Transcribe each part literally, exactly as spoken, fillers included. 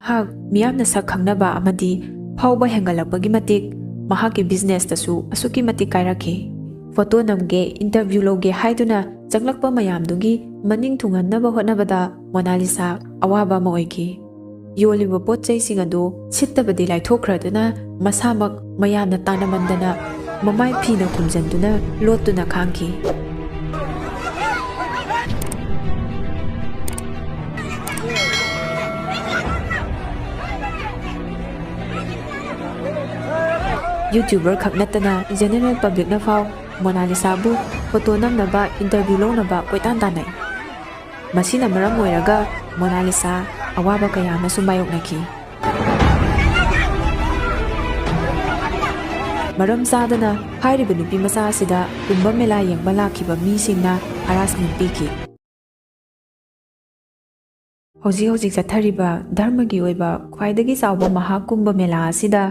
ꯃꯍꯥꯛ ꯃꯤꯌꯥꯝꯅ ꯁꯛ ꯈꯪꯅꯕ ꯑꯃꯗꯤ ꯐꯥꯎꯕ ꯍꯦꯟꯒꯠꯂꯛꯄꯒꯤ ꯃꯇꯤꯛ ꯃꯍꯥꯛꯀꯤ ꯕꯤꯖꯤꯅꯦꯁꯇꯁꯨ ꯑꯁꯨꯛꯀꯤ ꯃꯇꯤꯛ ꯀꯥꯏꯔꯛꯈꯤ꯫ ꯐꯣꯇꯣ ꯅꯝꯒꯦ, ꯏꯟꯇꯔꯚ꯭ꯌꯨ ꯂꯧꯒꯦ ꯍꯥꯏꯗꯨꯅ ꯆꯪꯂꯛꯄ ꯃꯌꯥꯝꯗꯨꯒꯤ ꯃꯅꯤꯡ ꯊꯨꯡꯍꯟꯅꯕ ꯍꯣꯠꯅꯕꯗ ꯃꯣꯅꯥꯂꯤꯁꯥ ꯑꯋꯥꯕ ꯑꯃ ꯑꯣꯏꯈꯤ꯫ ꯌꯣꯜꯂꯤꯕ ꯄꯣꯠ ꯆꯩꯁꯤꯡ ꯑꯗꯨ ꯁꯤꯠꯇꯕꯗꯤ ꯂꯥꯏꯊꯣꯛꯈ꯭ꯔꯗꯨꯅ ꯃꯁꯥꯃꯛ ꯃꯌꯥꯝꯅ ꯇꯥꯟꯅꯃꯟꯗꯅ ꯃꯃꯥꯏ ꯐꯤꯅ ꯈꯨꯝꯖꯤꯟꯗꯨꯅ ꯂꯣꯠꯇꯨꯅ ꯈꯥꯡꯈꯤ꯫ ꯌꯨꯇ꯭ꯌꯨꯕꯔ ꯈꯛ ꯅꯠꯇꯅ ꯖꯦꯅꯦꯔꯦꯜ ꯄꯕ꯭ꯂꯤꯛꯅ ꯐꯥꯎ ꯃꯣꯅꯥꯂꯤꯁꯥꯕꯨ ꯐꯣꯇꯣ ꯅꯝꯅꯕ, ꯏꯟꯇꯔꯚ꯭ꯌꯨ ꯂꯧꯅꯕ ꯀꯣꯏꯇꯥꯟ ꯇꯥꯟꯅꯩ꯫ ꯃꯁꯤꯅ ꯃꯔꯝ ꯑꯣꯏꯔꯒ ꯃꯣꯅꯥꯂꯤꯁꯥ ꯑꯋꯥꯕ ꯀꯌꯥ ꯑꯃꯁꯨ ꯃꯥꯌꯣꯛꯅꯈꯤ꯫ ꯃꯔꯝ ꯆꯥꯗꯅ ꯍꯥꯏꯔꯤꯕ ꯅꯨꯄꯤ ꯃꯆꯥ ꯑꯁꯤꯗ ꯀꯨꯝꯚ ꯃꯦꯂꯥ ꯌꯦꯡꯕ ꯂꯥꯛꯈꯤꯕ ꯃꯤꯁꯤꯡꯅ ꯍꯔꯥꯁꯃꯦꯟ ꯄꯤꯈꯤ꯫ ꯍꯧꯖꯤꯛ ꯍꯧꯖꯤꯛ ꯆꯠꯊꯔꯤꯕ ꯙꯔꯃꯒꯤ ꯑꯣꯏꯕ ꯈ꯭ꯋꯥꯏꯗꯒꯤ ꯆꯥꯎꯕ ꯃꯍꯥ ꯀꯨꯝꯚ ꯃꯦꯂꯥ ꯑꯁꯤꯗ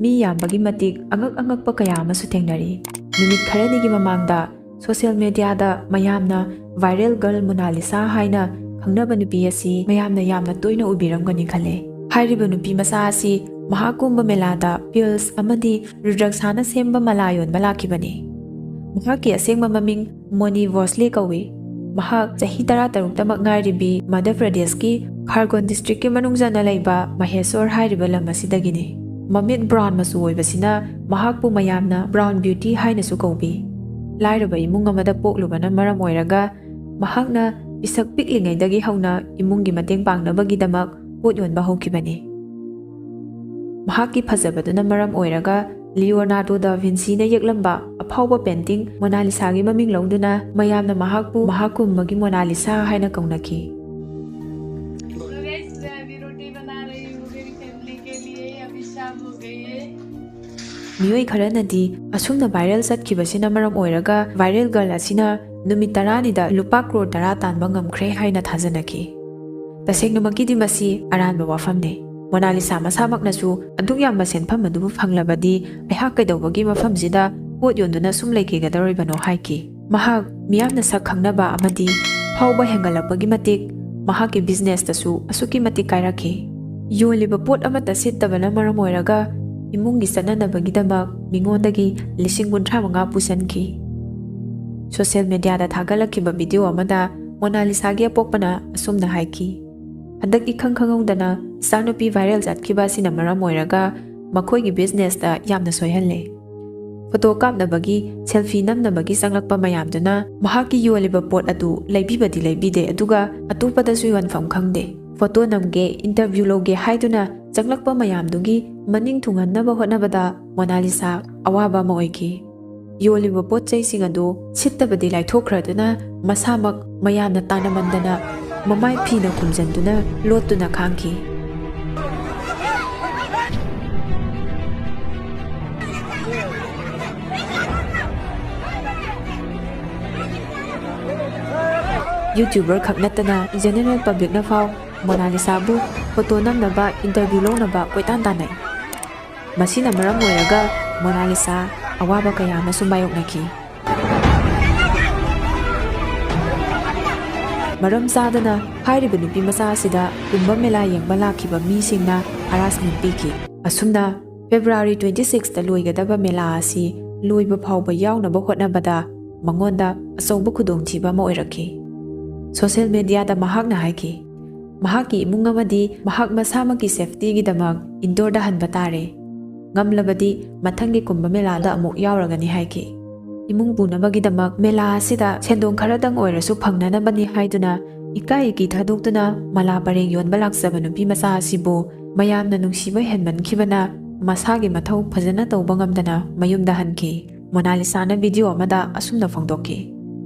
ꯃꯤ ꯌꯥꯝꯕꯒꯤ ꯃꯇꯤꯛ ꯑꯉꯛ ꯑꯉꯛꯄ ꯀꯌꯥ ꯑꯃꯁꯨ ꯊꯦꯡꯅꯔꯤ꯫ ꯅꯨꯃꯤꯠ ꯈꯔꯅꯤꯒꯤ ꯃꯃꯥꯡꯗ ꯁꯣꯁꯤꯌꯦꯜ ꯃꯦꯗꯤꯌꯥꯗ ꯃꯌꯥꯝꯅ ꯚꯥꯏꯔꯦꯜ ꯒꯔꯜ ꯃꯣꯅꯥꯂꯤꯁꯥ ꯍꯥꯏꯅ ꯈꯪꯅꯕ ꯅꯨꯄꯤ ꯑꯁꯤ ꯃꯌꯥꯝꯅ ꯌꯥꯝꯅ ꯇꯣꯏꯅ ꯎꯕꯤꯔꯝꯒꯅꯤ ꯈꯜꯂꯦ꯫ ꯍꯥꯏꯔꯤꯕ ꯅꯨꯄꯤ ꯃꯆꯥ ꯑꯁꯤ ꯃꯍꯥ ꯀꯨꯝꯚ ꯃꯦꯂꯥꯗ ꯄꯤꯜꯁ ꯑꯃꯗꯤ ꯔꯨꯗ꯭ꯔꯛꯁꯥꯅ ꯁꯦꯝꯕ ꯃꯂꯥ ꯌꯣꯟꯕ ꯂꯥꯛꯈꯤꯕꯅꯤ꯫ ꯃꯍꯥꯛꯀꯤ ꯑꯁꯦꯡꯕ ꯃꯃꯤꯡ ꯃꯣꯅꯤ ꯚꯣꯁꯂꯦ ꯀꯧꯏ꯫ ꯃꯍꯥꯛ ꯆꯍꯤ ꯇꯔꯥꯇꯔꯨꯛꯇꯃꯛ ꯉꯥꯏꯔꯤꯕꯤ ꯃꯙ꯭ꯌ ꯄ꯭ꯔꯗꯦꯁꯀꯤ ꯈꯥꯔꯒꯣꯟ ꯗꯤꯁꯇ꯭ꯔꯤꯛꯀꯤ ꯃꯅꯨꯡ ꯆꯟꯅ ꯂꯩꯕ ꯃꯍꯦꯁꯣꯔ ꯍꯥꯏꯔꯤꯕ ꯂꯝ ꯑꯁꯤꯗꯒꯤꯅꯤ꯫ ꯃꯃꯤꯠ ꯕ꯭ꯔꯥꯎꯟ ꯃꯆꯨ ꯑꯣꯏꯕꯁꯤꯅ ꯃꯍꯥꯛꯄꯨ ꯃꯌꯥꯝꯅ ꯕ꯭ꯔꯥꯎꯟ ꯕ꯭ꯌꯨꯇꯤ ꯍꯥꯏꯅꯁꯨ ꯀꯧꯕꯤ꯫ ꯂꯥꯏꯔꯕ ꯏꯃꯨꯡ ꯑꯃꯗ ꯄꯣꯛꯂꯨꯕꯅ ꯃꯔꯝ ꯑꯣꯏꯔꯒ ꯃꯍꯥꯛꯅ ꯄꯤꯁꯛ ꯄꯤꯛꯂꯤꯉꯩꯗꯒꯤ ꯍꯧꯅ ꯏꯃꯨꯡꯒꯤ ꯃꯇꯦꯡ ꯄꯥꯡꯅꯕꯒꯤꯗꯃꯛ ꯄꯣꯠ ꯌꯣꯟꯕ ꯍꯧꯈꯤꯕꯅꯤ꯫ ꯃꯍꯥꯛꯀꯤ ꯐꯖꯕꯗꯨꯅ ꯃꯔꯝ ꯑꯣꯏꯔꯒ ꯂꯤꯑꯣꯅꯥꯔꯗꯣ ꯗꯥ ꯚꯤꯟꯁꯤꯅ ꯌꯦꯛꯂꯝꯕ ꯑꯐꯥꯎꯕ ꯄꯦꯟꯇꯤꯡ ꯃꯣꯅꯥꯂꯤꯁꯥꯒꯤ ꯃꯃꯤꯡ ꯂꯧꯗꯨꯅ ꯃꯌꯥꯝꯅ ꯃꯍꯥꯛꯄꯨ ꯃꯍꯥꯛꯀꯨꯝꯕꯒꯤ ꯃꯣꯅꯥꯂꯤꯁꯥ ꯍꯥꯏꯅ ꯀꯧꯅꯈꯤ꯫ तो गाइस, मैं अभी रोटी बना रही हूँ मेरी फैमिली के लिए। अभी शाम हो गई है। ꯃꯤꯑꯣꯏ ꯈꯔꯅꯗꯤ ꯑꯁꯨꯝꯅ ꯚꯥꯏꯔꯦꯜ ꯆꯠꯈꯤꯕꯁꯤꯅ ꯃꯔꯝ ꯑꯣꯏꯔꯒ ꯚꯥꯏꯔꯦꯜ ꯒꯔꯜ ꯑꯁꯤꯅ ꯅꯨꯃꯤꯠ ꯇꯔꯥꯅꯤꯗ ꯂꯨꯄꯥ ꯀ꯭ꯔꯣꯔ ꯇꯔꯥ ꯇꯥꯟꯕ ꯉꯝꯈ꯭ꯔꯦ ꯍꯥꯏꯅ ꯊꯥꯖꯅꯈꯤ꯫ ꯇꯁꯦꯡꯅꯃꯛꯀꯤꯗꯤ ꯃꯁꯤ ꯑꯔꯥꯟꯕ ꯋꯥꯐꯝꯅꯤ꯫ ꯃꯣꯅꯥꯂꯤꯁꯥ ꯃꯁꯥꯃꯛꯅꯁꯨ ꯑꯗꯨꯛ ꯌꯥꯝꯕ ꯁꯦꯟꯐꯝ ꯑꯗꯨꯕꯨ ꯐꯪꯂꯕꯗꯤ ꯑꯩꯍꯥꯛ ꯀꯩꯗꯧꯕꯒꯤ ꯃꯐꯝꯁꯤꯗ ꯄꯣꯠ ꯌꯣꯟꯗꯨꯅ ꯁꯨꯝ ꯂꯩꯈꯤꯒꯗꯧꯔꯤꯕꯅꯣ ꯍꯥꯏꯈꯤ꯫ ꯃꯍꯥꯛ ꯃꯤꯌꯥꯝꯅ ꯁꯛ ꯈꯪꯅꯕ ꯑꯃꯗꯤ ꯐꯥꯎꯕ ꯍꯦꯟꯒꯠꯂꯛꯄꯒꯤ ꯃꯇꯤꯛ ꯃꯍꯥꯛꯀꯤ ꯕꯤꯖꯤꯅꯦꯁꯇꯁꯨ ꯑꯁꯨꯛꯀꯤ ꯃꯇꯤꯛ ꯀꯥꯏꯔꯛꯈꯤ꯫ ꯌꯣꯜꯂꯤꯕ ꯄꯣꯠ ꯑꯃꯠꯇ ꯁꯤꯠꯇꯕꯅ ꯃꯔꯝ ꯑꯣꯏꯔꯒ ꯏꯃꯨꯡꯒꯤ ꯆꯠꯅꯅꯕꯒꯤꯗꯃꯛ ꯃꯤꯉꯣꯟꯗꯒꯤ ꯂꯤꯁꯤꯡ ꯀꯨꯟꯊ꯭ꯔꯥ ꯃꯉꯥ ꯄꯨꯁꯟꯈꯤ꯫ ꯁꯣꯁꯤꯌꯦꯜ ꯃꯤꯗꯤꯌꯥꯗ ꯊꯥꯒꯠꯂꯛꯈꯤꯕ ꯚꯤꯗꯤꯑꯣ ꯑꯃꯗ ꯃꯣꯅꯥꯂꯤꯁꯥꯒꯤ ꯑꯄꯣꯛꯄꯅ ꯑꯁꯨꯝꯅ ꯍꯥꯏꯈꯤ, "ꯍꯟꯗꯛ ꯏꯈꯪ ꯈꯪꯍꯧꯗꯅ ꯏꯆꯥꯅꯨꯄꯤ ꯚꯥꯏꯔꯦꯜ ꯆꯠꯈꯤꯕ ꯑꯁꯤꯅ ꯃꯔꯝ ꯑꯣꯏꯔꯒ ꯃꯈꯣꯏꯒꯤ ꯕꯤꯖꯤꯅꯦꯁꯇ ꯌꯥꯝꯅ ꯁꯣꯏꯍꯜꯂꯦ꯫ ꯐꯣꯇꯣ ꯀꯥꯞꯅꯕꯒꯤ, ꯁꯦꯜꯐꯤ ꯅꯝꯅꯕꯒꯤ ꯆꯪꯂꯛꯄ ꯃꯌꯥꯝꯗꯨꯅ ꯃꯍꯥꯛꯀꯤ ꯌꯣꯜꯂꯤꯕ ꯄꯣꯠ ꯑꯗꯨ ꯂꯩꯕꯤꯕꯗꯤ ꯂꯩꯕꯤꯗꯦ, ꯑꯗꯨꯒ ꯑꯇꯣꯞꯄꯗꯁꯨ ꯌꯣꯟꯐꯝ ꯈꯪꯗꯦ꯫ ꯐꯣꯇꯣ ꯅꯝꯒꯦ, ꯏꯟꯇꯔꯚ꯭ꯌꯨ ꯂꯧꯒꯦ ꯍꯥꯏꯗꯨꯅ ꯆꯪꯂꯛꯄ ꯃꯌꯥꯝꯗꯨꯒꯤ ꯃꯅꯤꯡ ꯊꯨꯡꯍꯟꯅꯕ ꯍꯣꯠꯅꯕꯗ ꯃꯣꯅꯥꯂꯤꯁꯥ ꯑꯋꯥꯕ ꯑꯃ ꯑꯣꯏꯈꯤ꯫ ꯌꯣꯜꯂꯤꯕ ꯄꯣꯠ ꯆꯩꯁꯤꯡ ꯑꯗꯨ ꯁꯤꯠꯇꯕꯗꯤ ꯂꯥꯏꯊꯣꯛꯈ꯭ꯔꯗꯨꯅ ꯃꯁꯥꯃꯛ ꯃꯌꯥꯝꯅ ꯇꯥꯅꯃꯟꯗꯅ ꯃꯃꯥꯏ ꯐꯤꯅ ꯈꯨꯝꯖꯤꯟꯗꯨꯅ ꯂꯣꯠꯇꯨꯅ ꯈꯥꯡꯈꯤ"꯫ ꯌꯨꯇ꯭ꯌꯨꯕꯔ ꯈꯛ ꯅꯠꯇꯅ ꯖꯦꯅꯦꯔꯦꯜ ꯄꯕ꯭ꯂꯤꯛꯅ ꯐꯥꯎ ꯃꯣꯅꯥꯂꯤꯁꯥꯕꯨ ꯐꯣꯇꯣ ꯅꯝꯅꯕ, ꯏꯟꯇꯔꯚ꯭ꯌꯨ ꯂꯧꯅꯕ ꯀꯣꯏꯇꯥꯟ ꯇꯥꯟꯅꯩ꯫ ꯃꯁꯤꯅ ꯃꯔꯝ ꯑꯣꯏꯔꯒ ꯃꯣꯅꯥꯂꯤꯁꯥ ꯑꯋꯥꯕ ꯀꯌꯥ ꯑꯃꯁꯨ ꯃꯥꯌꯣꯛꯅꯈꯤ꯫ ꯃꯔꯝ ꯆꯥꯗꯅ ꯍꯥꯏꯔꯤꯕ ꯅꯨꯄꯤ ꯃꯆꯥ ꯑꯁꯤꯗ ꯀꯨꯝꯚ ꯃꯦꯂꯥ ꯌꯦꯡꯕ ꯂꯥꯛꯈꯤꯕ ꯃꯤꯁꯤꯡꯅ ꯍꯔꯥꯁꯃꯦꯟ ꯄꯤꯈꯤ꯫ ꯑꯁꯨꯝꯅ ꯐꯦꯕ꯭ꯔꯨꯋꯥꯔꯤ twenty sixꯇ ꯂꯣꯏꯒꯗꯕ ꯃꯦꯂꯥ ꯑꯁꯤ ꯂꯣꯏꯕ ꯐꯥꯎꯕ ꯌꯥꯎꯅꯕ ꯍꯣꯠꯅꯕꯗ ꯃꯉꯣꯟꯗ ꯑꯆꯧꯕ ꯈꯨꯗꯣꯡꯊꯤꯕ ꯑꯃ ꯑꯣꯏꯔꯛꯈꯤ꯫ ꯁꯣꯁꯤꯌꯦꯜ ꯃꯤꯗꯤꯌꯥꯗ ꯃꯍꯥꯛꯅ ꯍꯥꯏꯈꯤ, ꯃꯍꯥꯛꯀꯤ ꯏꯃꯨꯡ ꯑꯃꯗꯤ ꯃꯍꯥꯛ ꯃꯁꯥꯃꯛꯀꯤ ꯁꯦꯐꯇꯤꯒꯤꯗꯃꯛ ꯏꯟꯗꯣꯔꯗ ꯍꯟꯕ ꯇꯥꯔꯦ꯫ ꯉꯝꯂꯕꯗꯤ ꯃꯊꯪꯒꯤ ꯀꯨꯝꯚ ꯃꯦꯂꯥꯗ ꯑꯃꯨꯛ ꯌꯥꯎꯔꯒꯅꯤ ꯍꯥꯏꯈꯤ꯫ ꯏꯃꯨꯡ ꯄꯨꯅꯕꯒꯤꯗꯃꯛ ꯃꯦꯂꯥ ꯑꯁꯤꯗ ꯁꯦꯟꯗꯣꯡ ꯈꯔꯗꯪ ꯑꯣꯏꯔꯁꯨ ꯐꯪꯅꯅꯕꯅꯤ ꯍꯥꯏꯗꯨꯅ ꯏꯀꯥꯏ ꯏꯀꯤ ꯊꯥꯗꯣꯛꯇꯨꯅ ꯃꯂꯥ ꯄꯔꯦꯡ ꯌꯣꯟꯕ ꯂꯥꯛꯆꯕ ꯅꯨꯄꯤ ꯃꯆꯥ ꯑꯁꯤꯕꯨ ꯃꯌꯥꯝꯅ ꯅꯨꯡꯁꯤꯕ ꯍꯦꯟꯃꯟꯈꯤꯕꯅ ꯃꯁꯥꯒꯤ ꯃꯊꯧ ꯐꯖꯅ ꯇꯧꯕ ꯉꯝꯗꯅ ꯃꯌꯨꯝꯗ ꯍꯟꯈꯤ꯫ ꯃꯣꯅꯥꯂꯤꯁꯥꯅ ꯚꯤꯗꯤꯑꯣ ꯑꯃꯗ ꯑꯁꯨꯝꯅ ꯐꯣꯡꯗꯣꯛꯈꯤ,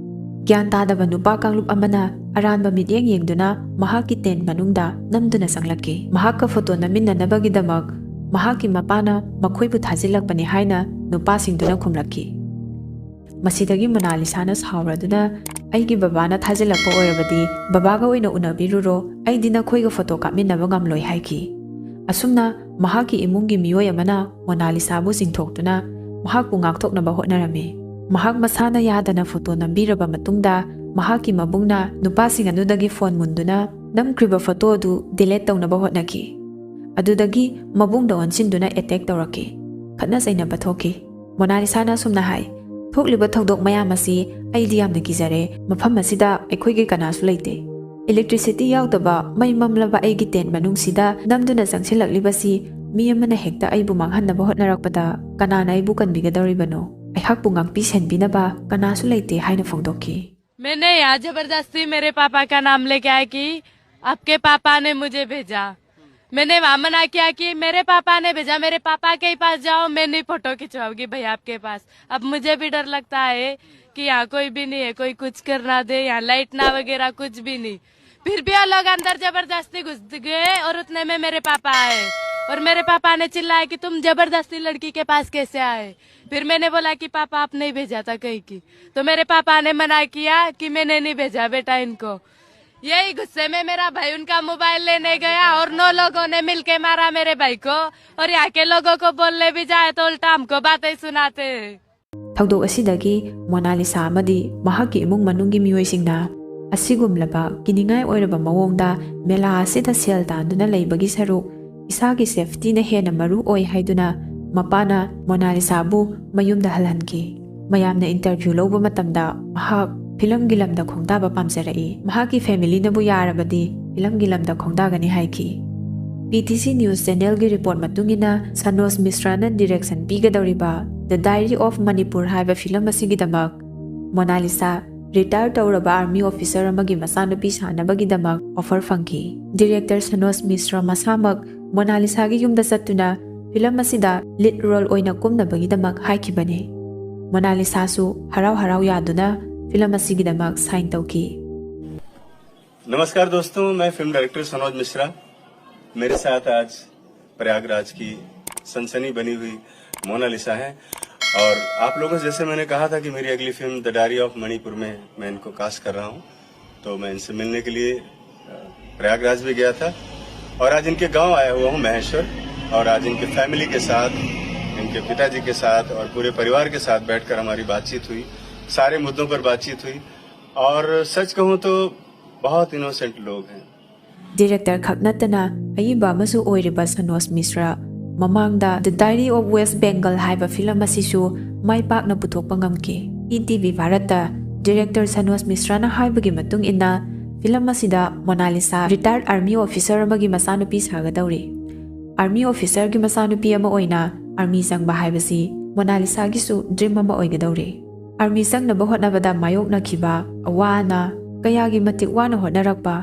"ꯒ꯭ꯌꯥꯟ ꯇꯥꯗꯕ ꯅꯨꯄꯥ ꯀꯥꯡꯂꯨꯞ ꯑꯃꯅ ꯑꯔꯥꯟꯕ ꯃꯤꯠꯌꯦꯡ ꯌꯦꯡꯗꯨꯅ ꯃꯍꯥꯛꯀꯤ ꯇꯦꯟ ꯃꯅꯨꯡꯗ ꯅꯝꯗꯨꯅ ꯆꯪꯂꯛꯈꯤ꯫ ꯃꯍꯥꯛꯀ ꯐꯣꯇꯣ ꯅꯝꯃꯤꯟꯅꯅꯕꯒꯤꯗꯃꯛ ꯃꯍꯥꯛꯀꯤ ꯃꯄꯥꯅ ꯃꯈꯣꯏꯕꯨ ꯊꯥꯖꯤꯜꯂꯛꯄꯅꯤ" ꯍꯥꯏꯅ ꯅꯨꯄꯥꯁꯤꯡꯗꯨꯅ ꯈꯨꯝꯂꯛꯈꯤ꯫ ꯃꯁꯤꯗꯒꯤ ꯃꯣꯅꯥꯂꯤꯁꯥꯅ ꯁꯥꯎꯔꯗꯨꯅ, "ꯑꯩꯒꯤ ꯕꯕꯥꯅ ꯊꯥꯖꯤꯜꯂꯛꯄ ꯑꯣꯏꯔꯕꯗꯤ ꯕꯕꯥꯒ ꯑꯣꯏꯅ ꯎꯅꯕꯤꯔꯨꯔꯣ, ꯑꯩꯗꯤ ꯅꯈꯣꯏꯒ ꯐꯣꯇꯣ ꯀꯥꯞꯃꯤꯟꯅꯕ ꯉꯝꯂꯣꯏ" ꯍꯥꯏꯈꯤ꯫ ꯑꯁꯨꯝꯅ ꯃꯍꯥꯛꯀꯤ ꯏꯃꯨꯡꯒꯤ ꯃꯤꯑꯣꯏ ꯑꯃꯅ ꯃꯣꯅꯥꯂꯤꯁꯥꯕꯨ ꯆꯤꯡꯊꯣꯛꯇꯨꯅ ꯃꯍꯥꯛꯄꯨ ꯉꯥꯛꯊꯣꯛꯅꯕ ꯍꯣꯠꯅꯔꯝꯃꯤ꯫ ꯃꯍꯥꯛ ꯃꯁꯥꯅ ꯌꯥꯗꯅ ꯐꯣꯇꯣ ꯅꯝꯕꯤꯔꯕ ꯃꯇꯨꯡꯗ ꯃꯍꯥꯛꯀꯤ ꯃꯕꯨꯡꯅ ꯅꯨꯄꯥꯁꯤꯡ ꯑꯗꯨꯗꯒꯤ ꯐꯣꯟ ꯃꯨꯟꯗꯨꯅ ꯅꯝꯈ꯭ꯔꯤꯕ ꯐꯣꯇꯣ ꯑꯗꯨ ꯗꯤꯂꯦꯠ ꯇꯧꯅꯕ ꯍꯣꯠꯅꯈꯤ꯫ ꯑꯗꯨꯗꯒꯤ ꯃꯕꯨꯡꯗ ꯑꯣꯟꯁꯤꯟꯗꯨꯅ ꯑꯦꯇꯦꯛ ꯇꯧꯔꯛꯈꯤ꯫ ꯈꯠꯅ ꯆꯩꯅꯕ ꯊꯣꯛꯈꯤ꯫ ꯃꯣꯅꯥꯂꯤꯁꯥꯅ ꯑꯁꯨꯝꯅ ꯍꯥꯏ, "ꯊꯣꯛꯂꯤꯕ ꯊꯧꯗꯣꯛ ꯃꯌꯥꯝ ꯑꯁꯤ ꯑꯩꯗꯤ ꯌꯥꯝꯅ ꯀꯤꯖꯔꯦ꯫ ꯃꯐꯝ ꯑꯁꯤꯗ ꯑꯩꯈꯣꯏꯒꯤ ꯀꯅꯥꯁꯨ ꯂꯩꯇꯦ꯫ ꯏꯂꯦꯛꯇ꯭ꯔꯤꯁꯤꯇꯤ ꯌꯥꯎꯗꯕ ꯃꯩ ꯃꯝꯂꯕ ꯑꯩꯒꯤ ꯇꯦꯟ ꯃꯅꯨꯡꯁꯤꯗ ꯅꯝꯗꯨꯅ ꯆꯪꯁꯤꯜꯂꯛꯂꯤꯕꯁꯤ ꯃꯤ ꯑꯃꯅ ꯍꯦꯛꯇ ꯑꯩꯕꯨ ꯃꯥꯡꯍꯟꯅꯕ ꯍꯣꯠꯅꯔꯛꯄꯗ ꯀꯅꯥꯅ ꯑꯩꯕꯨ ꯀꯟꯕꯤꯒꯗꯧꯔꯤꯕꯅꯣ? ꯑꯩꯍꯥꯛꯄꯨ ꯉꯥꯛꯄꯤ ꯁꯦꯟꯕꯤꯅꯕ ꯀꯅꯥꯁꯨ ꯂꯩꯇꯦ" ꯍꯥꯏꯅ ꯐꯣꯡꯗꯣꯛꯈꯤ꯫ मैंने यहाँ जबरदस्ती मेरे पापा का नाम लेके आया कि आपके पापा ने मुझे भेजा। मैंने वहां मना किया कि मेरे पापा ने भेजा, मेरे पापा के ही पास जाओ, मैं नहीं फोटो खिंचवाऊंगी भैया आपके पास। अब मुझे भी डर लगता है कि यहाँ कोई भी नहीं है, कोई कुछ करना दे, यहाँ लाइट ना वगैरह कुछ भी नहीं। फिर भी वो लोग अंदर जबरदस्ती घुस गए और उतने में मेरे पापा आए और मेरे पापा ने चिल्लाया कि तुम जबरदस्ती लड़की के पास कैसे आए। फिर मैंने बोला कि पापा आपने ही भेजा था कहीं की, तो मेरे पापा ने मना किया कि मैंने नहीं भेजा बेटा इनको। यही गुस्से में मेरा भाई उनका मोबाइल लेने गया और नौ लोगों ने मिलके मारा मेरे भाई को। और यहाँ के लोगों को बोलने भी जाए तो उल्टा हमको बातें सुनाते हैं। ꯊꯧꯗꯣꯛ ꯑꯁꯤꯗꯒꯤ ꯃꯣꯅꯥꯂꯤꯁꯥ ꯑꯃꯗꯤ ꯃꯍꯥꯛꯀꯤ ꯏꯃꯨꯡ ꯃꯅꯨꯡꯒꯤ ꯃꯤꯑꯣꯏꯁꯤꯡꯅ ꯑꯁꯤꯒꯨꯝꯂꯕ ꯀꯤꯅꯤꯡꯉꯥꯏ ꯑꯣꯏꯔꯕ ꯃꯑꯣꯡꯗ ꯃꯦꯂꯥ ꯑꯁꯤꯗ ꯁꯦꯜ ꯇꯥꯟꯗꯨꯅ ꯂꯩꯕꯒꯤ ꯁꯔꯨꯛ ꯏꯁꯥꯒꯤ ꯁꯦꯐꯇꯤꯅ ꯍꯦꯟꯅ ꯃꯔꯨ ꯑꯣꯏ ꯍꯥꯏꯗꯨꯅ ꯃꯄꯥꯅ ꯃꯣꯅꯥꯂꯤꯁꯥꯕꯨ ꯃꯌꯨꯝꯗ ꯍꯜꯍꯟꯈꯤ꯫ ꯃꯌꯥꯝꯅ ꯏꯟꯇꯔꯚ꯭ꯌꯨ ꯂꯧꯕ ꯃꯇꯝꯗ ꯃꯍꯥꯛ ꯐꯤꯂꯝꯒꯤ ꯂꯝꯗ ꯈꯣꯡꯗꯥꯕ ꯄꯥꯝꯖꯔꯛꯏ꯫ ꯃꯍꯥꯛꯀꯤ ꯐꯦꯃꯤꯂꯤꯅꯕꯨ ꯌꯥꯔꯕꯗꯤ ꯐꯤꯂꯝꯒꯤ ꯂꯝꯗ ꯈꯣꯡꯗꯥꯒꯅꯤ ꯍꯥꯏꯈꯤ꯫ ꯄꯤ ꯇꯤ ꯁꯤ ꯅ꯭ꯌꯨꯁ ꯆꯦꯅꯦꯜꯒꯤ ꯔꯤꯄꯣꯔꯠ ꯃꯇꯨꯡ ꯏꯟꯅ ꯁꯅꯣꯖ ꯃꯤꯁ꯭ꯔꯥꯅ ꯗꯤꯔꯦꯛꯁꯟ ꯄꯤꯒꯗꯧꯔꯤꯕ The Diary of Manipur ꯍꯥꯏꯕ ꯐꯤꯂꯝ ꯑꯁꯤꯒꯤꯗꯃꯛ ꯃꯣꯅꯥꯂꯤꯁꯥ ꯔꯤꯇꯥꯌꯔ ꯇꯧꯔꯕ ꯑꯥꯔꯃꯤ ꯑꯣꯐꯤꯁꯔ ꯑꯃꯒꯤ ꯃꯆꯥꯅꯨꯄꯤ ꯁꯥꯅꯕꯒꯤꯗꯃꯛ ꯑꯣꯐꯔ ꯐꯪꯈꯤ꯫ ꯗꯤꯔꯦꯛꯇꯔ ꯁꯅꯣꯖ ꯃꯤꯁ꯭ꯔꯥ ꯃꯁꯥꯃꯛ ꯃꯣꯅꯥꯂꯤꯁꯥꯒꯤ ꯌꯨꯝꯗ ꯆꯠꯇꯨꯅ ꯐꯤꯂꯝ ꯑꯁꯤꯗ ꯂꯤꯗ ꯔꯣꯜ ꯑꯣꯏꯅ ꯀꯨꯝꯅꯕꯒꯤꯗꯃꯛ ꯍꯥꯏꯈꯤꯕꯅꯤ꯫ ꯃꯣꯅꯥꯂꯤꯁꯥꯁꯨ ꯍꯔꯥꯎ ꯍꯔꯥꯎ ꯌꯥꯗꯨꯅ ꯐꯤꯂꯝ ꯑꯁꯤꯒꯤꯗꯃꯛ ꯁꯥꯏꯟ ꯇꯧꯈꯤ꯫ नमस्कार दोस्तों, मैं फिल्म डायरेक्टर सनोज मिश्रा। मेरे साथ आज प्रयागराज की सनसनी बनी हुई मोनालिसा है। और आप लोगों से, जैसे मैंने कहा था कि मेरी अगली film the diary of Manipur में मैं इनको कास्ट कर रहा हूँ, तो मैं इनसे मिलने के लिए, अ, प्रयागराज भी गया था। और आज इनके गांव आया हुआ हूँ महेश्वर, और आज इनके फैमिली के साथ, इनके पिताजी के साथ और पूरे परिवार के साथ बैठकर हमारी बातचीत हुई, सारे मुद्दों पर बातचीत हुई। और सच कहूँ तो बहुत इनोसेंट लोग हैं। ꯗꯤꯔꯦꯛꯇꯔ ꯈꯛ ꯅꯠꯇꯅ ꯑꯏꯕ ꯑꯃꯁꯨ ꯑꯣꯏꯔꯤꯕ ꯁꯅꯣꯖ ꯃꯤꯁ꯭ꯔꯥ ꯃꯃꯥꯡꯗ The Diary of West Bengal ꯍꯥꯏꯕ ꯐꯤꯂꯝ ꯑꯁꯤꯁꯨ ꯃꯥꯏ ꯄꯥꯛꯅ ꯄꯨꯊꯣꯛꯄ ꯉꯝꯈꯤ꯫ ꯏ ꯇꯤ ꯚꯤ ꯚꯥꯔꯠꯇ ꯗꯤꯔꯦꯛꯇꯔ ꯁꯅꯣꯖ ꯃꯤꯁ꯭ꯔꯥꯅ ꯍꯥꯏꯕꯒꯤ ꯃꯇꯨꯡ ꯏꯟꯅ, ꯐꯤꯂꯝ ꯑꯁꯤꯗ ꯃꯣꯅꯥꯂꯤꯁꯥ ꯔꯤꯇꯥꯌꯔꯗ ꯑꯥꯔꯃꯤ ꯑꯣꯐꯤꯁꯔ ꯑꯃꯒꯤ ꯃꯆꯥꯅꯨꯄꯤ ꯁꯥꯒꯗꯧꯔꯤ꯫ ꯑꯥꯔꯃꯤ ꯑꯣꯐꯤꯁꯔꯒꯤ ꯃꯆꯥꯅꯨꯄꯤ ꯑꯃ ꯑꯣꯏꯅ ꯑꯥꯔꯃꯤ ꯆꯪꯕ ꯍꯥꯏꯕꯁꯤ ꯃꯣꯅꯥꯂꯤꯁꯥꯒꯤꯁꯨ ꯗ꯭ꯔꯤꯝ ꯑꯃ ꯑꯣꯏꯒꯗꯧꯔꯤ꯫ ꯑꯥꯔꯃꯤ ꯆꯪꯅꯕ ꯍꯣꯠꯅꯕꯗ ꯃꯥꯌꯣꯛꯅꯈꯤꯕ ꯑꯋꯥ ꯑꯅꯥ, ꯀꯌꯥꯒꯤ ꯃꯇꯤꯛ ꯋꯥꯅ ꯍꯣꯠꯅꯔꯛꯄ,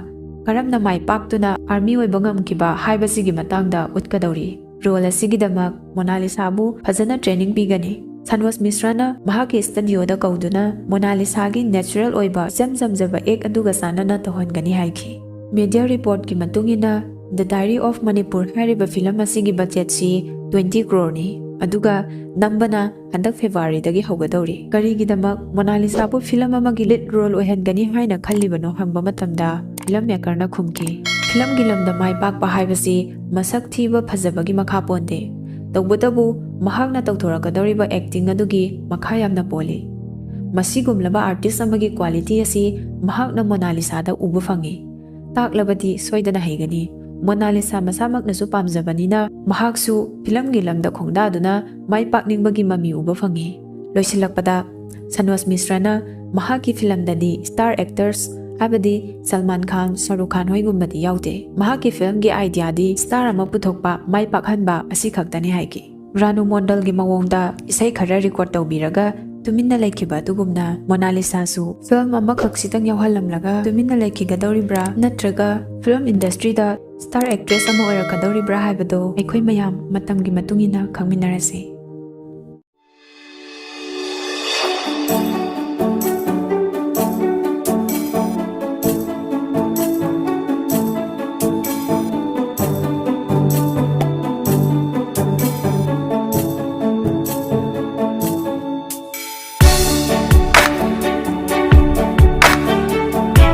ꯀꯔꯝꯅ ꯃꯥꯏ ꯄꯥꯛꯇꯨꯅ ꯑꯥꯔꯃꯤ ꯑꯣꯏꯕ ꯉꯝꯈꯤꯕ ꯍꯥꯏꯕꯁꯤꯒꯤ ꯃꯇꯥꯡꯗ ꯎꯠꯀꯗꯧꯔꯤ꯫ ꯔꯣꯜ ꯑꯁꯤꯒꯤꯗꯃꯛ ꯃꯣꯅꯥꯂꯤꯁꯥꯕꯨ ꯐꯖꯅ ꯇ꯭ꯔꯦꯅꯤꯡ ꯄꯤꯒꯅꯤ꯫ ꯁꯅꯣꯖ ꯃꯤꯁ꯭ꯔꯥꯅ ꯃꯍꯥꯛꯀꯤ ꯁ꯭ꯇꯨꯗꯤꯑꯣꯗ ꯀꯧꯗꯨꯅ ꯃꯣꯅꯥꯂꯤꯁꯥꯒꯤ ꯅꯦꯆꯔꯦꯜ ꯑꯣꯏꯕ ꯏꯆꯝ ꯆꯝꯖꯕ ꯑꯦꯛ ꯑꯗꯨꯒ ꯆꯥꯟꯅꯅ ꯇꯧꯍꯟꯒꯅꯤ ꯍꯥꯏꯈꯤ꯫ ꯃꯤꯗꯤꯌꯥ ꯔꯤꯄꯣꯔꯠꯀꯤ ꯃꯇꯨꯡ ꯏꯟꯅ, The Diary of Manipur ꯍꯥꯏꯔꯤꯕ ꯐꯤꯂꯝ ꯑꯁꯤꯒꯤ ꯕꯖꯦꯠꯁꯤ ꯇ꯭ꯋꯦꯟꯇꯤ ꯀ꯭ꯔꯣꯔꯅꯤ, ꯑꯗꯨꯒ ꯅꯝꯕꯅ ꯍꯟꯗꯛ ꯐꯦꯕ꯭ꯔꯨꯋꯥꯔꯤꯗꯒꯤ ꯍꯧꯒꯗꯧꯔꯤ꯫ ꯀꯔꯤꯒꯤꯗꯃꯛ ꯃꯣꯅꯥꯂꯤꯁꯥꯕꯨ ꯐꯤꯂꯝ ꯑꯃꯒꯤ ꯂꯤꯗ ꯔꯣꯜ ꯑꯣꯏꯍꯟꯒꯅꯤ ꯍꯥꯏꯅ ꯈꯜꯂꯤꯕꯅꯣ ꯍꯪꯕ ꯃꯇꯝꯗ, ꯐꯤꯂꯝ ꯃꯦꯀꯔꯅ ꯈꯨꯝꯈꯤ, "ꯐꯤꯂꯝꯒꯤ ꯂꯝꯗ ꯃꯥꯏ ꯄꯥꯛꯄ ꯍꯥꯏꯕꯁꯤ ꯃꯁꯛ ꯊꯤꯕ ꯐꯖꯕꯒꯤ ꯃꯈꯥ ꯄꯣꯟꯗꯦ, ꯇꯧꯕꯇꯕꯨ ꯃꯍꯥꯛꯅ ꯇꯧꯊꯣꯔꯛꯀꯗꯧꯔꯤꯕ ꯑꯦꯛꯇꯤꯡ ꯑꯗꯨꯒꯤ ꯃꯈꯥ ꯌꯥꯝꯅ ꯄꯣꯜꯂꯤ꯫ ꯃꯁꯤꯒꯨꯝꯂꯕ ꯑꯥꯔꯇꯤꯁ ꯑꯃꯒꯤ ꯀ꯭ꯋꯥꯂꯤꯇꯤ ꯑꯁꯤ ꯃꯍꯥꯛꯅ ꯃꯣꯅꯥꯂꯤꯁꯥꯗ ꯎꯕ ꯐꯪꯏ꯫ ꯇꯥꯛꯂꯕꯗꯤ ꯁꯣꯏꯗꯅ ꯍꯩꯒꯅꯤ꯫ ꯃꯣꯅꯥꯂꯤꯁꯥ ꯃꯁꯥꯃꯛꯅꯁꯨ ꯄꯥꯝꯖꯕꯅꯤꯅ ꯃꯍꯥꯛꯁꯨ ꯐꯤꯂꯝꯒꯤ ꯂꯝꯗ ꯈꯣꯡꯗꯥꯗꯨꯅ ꯃꯥꯏ ꯄꯥꯛꯅꯤꯡꯕꯒꯤ ꯃꯃꯤ ꯎꯕ ꯐꯪꯏ꯫" ꯂꯣꯏꯁꯤꯜꯂꯛꯄꯗ, ꯁꯅꯣꯖ ꯃꯤꯁ꯭ꯔꯥꯅ ꯃꯍꯥꯛꯀꯤ ꯐꯤꯂꯝꯗꯗꯤ ꯁ꯭ꯇꯥꯔ ꯑꯦꯛꯇꯔꯁ, ꯍꯥꯏꯕꯗꯤ ꯁꯜꯃꯥꯟ ꯈꯥꯟ, ꯁꯥꯔꯨꯈ ꯈꯥꯟ ꯍꯣꯏꯒꯨꯝꯕꯗꯤ ꯌꯥꯎꯗꯦ꯫ ꯃꯍꯥꯛꯀꯤ ꯐꯤꯂꯝꯒꯤ ꯑꯥꯏꯗꯤꯌꯥꯗꯤ ꯁ꯭ꯇꯥꯔ ꯑꯃ ꯄꯨꯊꯣꯛꯄ, ꯃꯥꯏ ꯄꯥꯛꯍꯟꯕ ꯑꯁꯤ ꯈꯛꯇꯅꯤ ꯍꯥꯏꯈꯤ꯫ ꯔꯥꯅꯨ ꯃꯣꯟꯗꯜꯒꯤ ꯃꯑꯣꯡꯗ ꯏꯁꯩ ꯈꯔ ꯔꯦꯀꯣꯔꯗ ꯇꯧꯕꯤꯔꯒ ꯇꯨꯃꯤꯟꯅ ꯂꯩꯈꯤꯕ ꯑꯗꯨꯒꯨꯝꯅ, ꯃꯣꯅꯥꯂꯤꯁꯥꯁꯨ ꯐꯤꯂꯝ ꯑꯃꯈꯛꯁꯤꯗꯪ ꯌꯥꯎꯍꯜꯂꯝꯂꯒ ꯇꯨꯃꯤꯟꯅ ꯂꯩꯈꯤꯒꯗꯧꯔꯤꯕ꯭ꯔꯥ, ꯅꯠꯇ꯭ꯔꯒ ꯐꯤꯂꯝ ꯏꯟꯗꯁꯇ꯭ꯔꯤꯗ ꯁ꯭ꯇꯥꯔ ꯑꯦꯛꯇ꯭ꯔꯦꯁ ꯑꯃ ꯑꯣꯏꯔꯛꯀꯗꯧꯔꯤꯕ꯭ꯔꯥ ꯍꯥꯏꯕꯗꯣ ꯑꯩꯈꯣꯏ ꯃꯌꯥꯝ ꯃꯇꯝꯒꯤ ꯃꯇꯨꯡ ꯏꯟꯅ ꯈꯪꯃꯤꯟꯅꯔꯁꯤ꯫